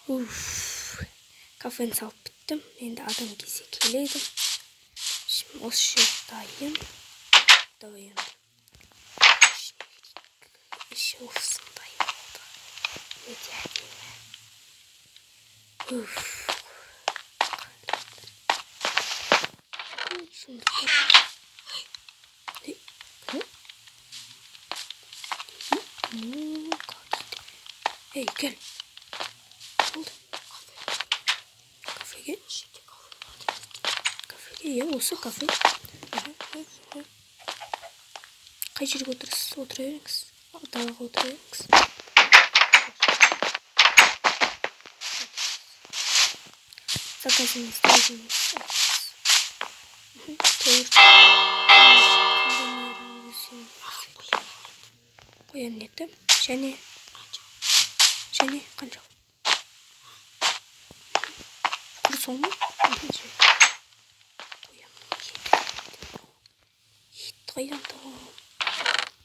Уф, кафені салып біттім. Енді адам келсе келеді. Осы жер дайын. Давай енді. Ішіне кірейік. Іші осындай болды. Өте әдемі. Уф. Сундук. Ей, кім? Ей, кел. Болды. Кафеге? Кафеге, иә, осы кафе. Қай жерге отырасыз? Отыра беріңіз. Далаға отыра беріңіз. Заказыңызды өзіңіз айтыңыз. Торт. Қоян еті. Және қанша? Құр сол ма? Қоянның еті. Ет қайдан табамын?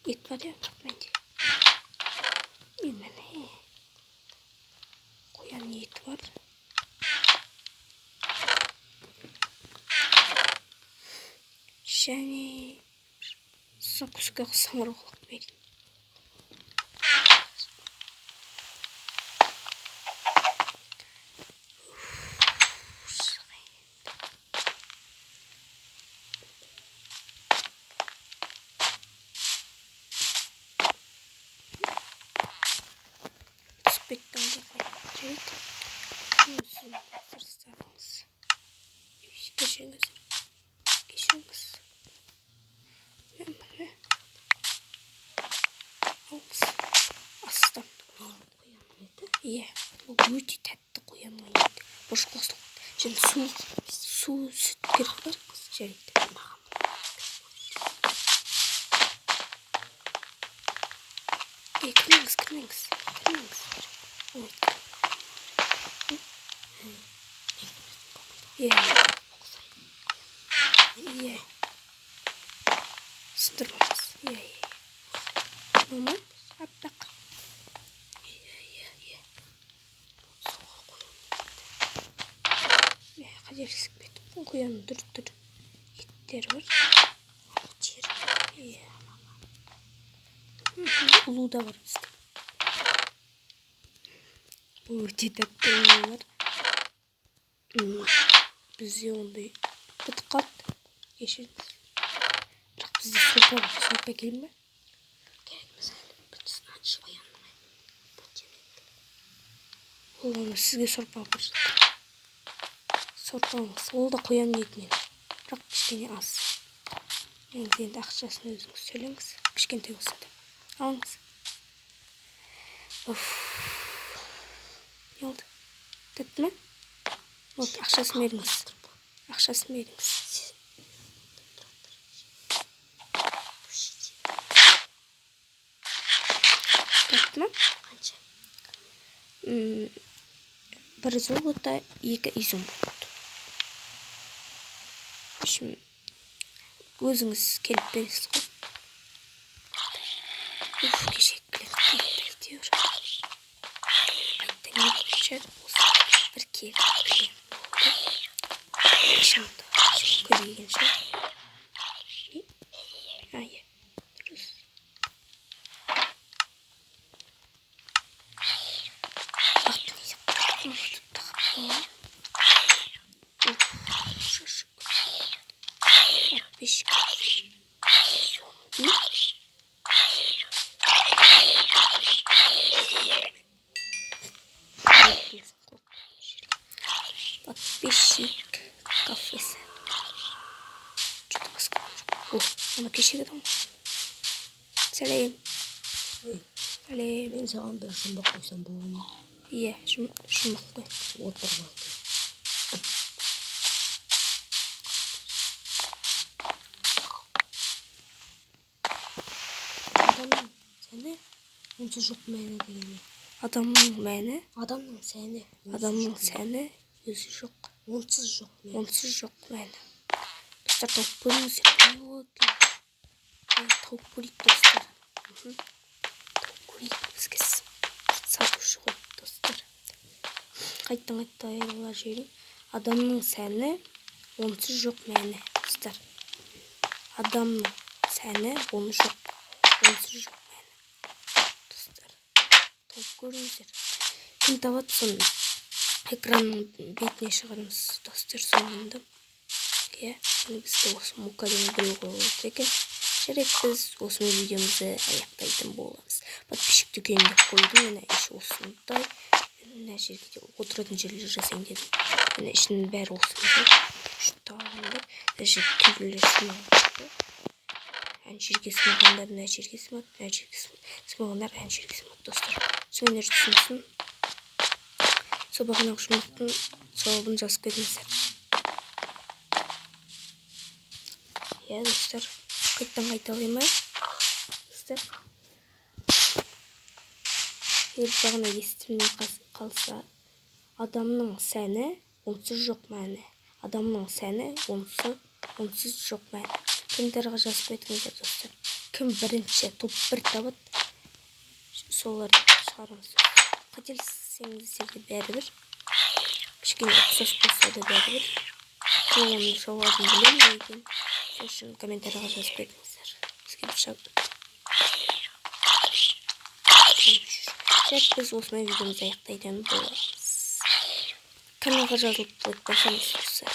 Ет бар иә, жоқ менде. Міне. Қоян еті бар. Және закуска самырқұлақ берейін. Түсіп кеттім де жарайды. Тапсырыстарыңыз. Кешіріңіз. Кешіріңіз. Міне. Алыңыз. Астан. Иә, бұл өте тәтті қоянның еті. Бұрыш қосылып. Және су, сүт керек па? Жарайды. Ей, кірмеңіз, кірмеңіз. Кірмеңіз. Ой. Иә. Иә. Сындырмаңыз. Иә, иә. Мама, аппақ. Иә, иә. Иә, қателесіп кеттім. Қоянның түр-түр еттері бар. Иә. Ұлу да бар бізде. Өте тәтті ұлулар. Бізде ондай бітіп қалды. Кешіріңіз. Бірақ бізде сорпа бар. Сорпа әкелейін бе? Керек емес әлі. Біріншісін ащы қоянның бөтен. Ол оны сізге сорпа алып бара жатыр. Сорпа алыңыз. Ол да қоян етінен. Бірақ кішкене аз. Енді ақшасын өзіңіз төлеңіз. Кішкентай болса да. Алыңыз. Уф. Не болды? Тәтті ме? Вот, ақшасын беріңіз. Ақшасын беріңіз. Тәтті ме? Қанша? 1 золото, 2 изумруд. В общем, өзіңіз келіп бересіз ғой. Уф, кешегі клиент қайтты әйтеуір. Қайттан келіп осы бір келіп клиент болды. Ақшамды көбейген шығар. А, иә, дұрыс. Подписчик. Подписчик кафесі. Что-то басқа. О, ана кешегі адам. Сәлем. Сәлем. Мен саған бір жұмбақ қойсам болады ма? Иә, жұмбақ қой. Отыр бар. Адамның сәні онсыз жоқ мәні деген не? Адамның мәні? Адамның сәні. Адамның сәні өзі жоқ. Онсыз жоқ мәні. Онсыз жоқ мәні. Достар, тауып көріңіздер. Не болады? Тауып көрейік, достар. Тауып көрейік. Бізге сатушы ғой, достар. Қайттан қайталап жіберейін. Адамның сәні, онсыз жоқ мәні, достар. Адамның сәні, оны жоқ, онсыз жоқ мәні. Достар, тауып көріңіздер. Кім табады, соны экранның бетіне шығарамыз, достар, соңында. Иә, міне, бізге осы мука деген біреу қойылып екен. Жарайды, біз осымен видеомызды аяқтайтын боламыз. Подписчик дүкенін деп қойдым. Міне, іші осындай. Мына жерге де отыратын жерлер жасайын дедім. Міне, ішінің бәрі осындай. Үш тағамдар. Мына жерге төбелер сымаған. Ана жерге сымағандар мына жерге сымады, мына жерге сымағандар ана жерге сымады, достар. Түсінгендер түсінсін. Сол бағанағы жұмақтың жауабын жазып кетіңіздер. Иә, достар, қайтадан қайталай ма, достар? Егер бағана естілмей қалса, адамның сәні, онсыз жоқ мәні. Адамның сәні, онсыз жоқ мәні. Комментарийға жазып кетіңіздер, достар. Кім бірінші топ 1 табады, соларды шығарамыз. Қателессеңіздер де бәрібір, кішкене ұқсас болса да бәрібір. Оның жауабын білемін не екенін. Сол үшін комментарийға жазып кетіңіздер. Бізге бір Жарайды, біз осымен видеомызды аяқтайтын боламыз. Каналға жазылып лайк басамыз, достар.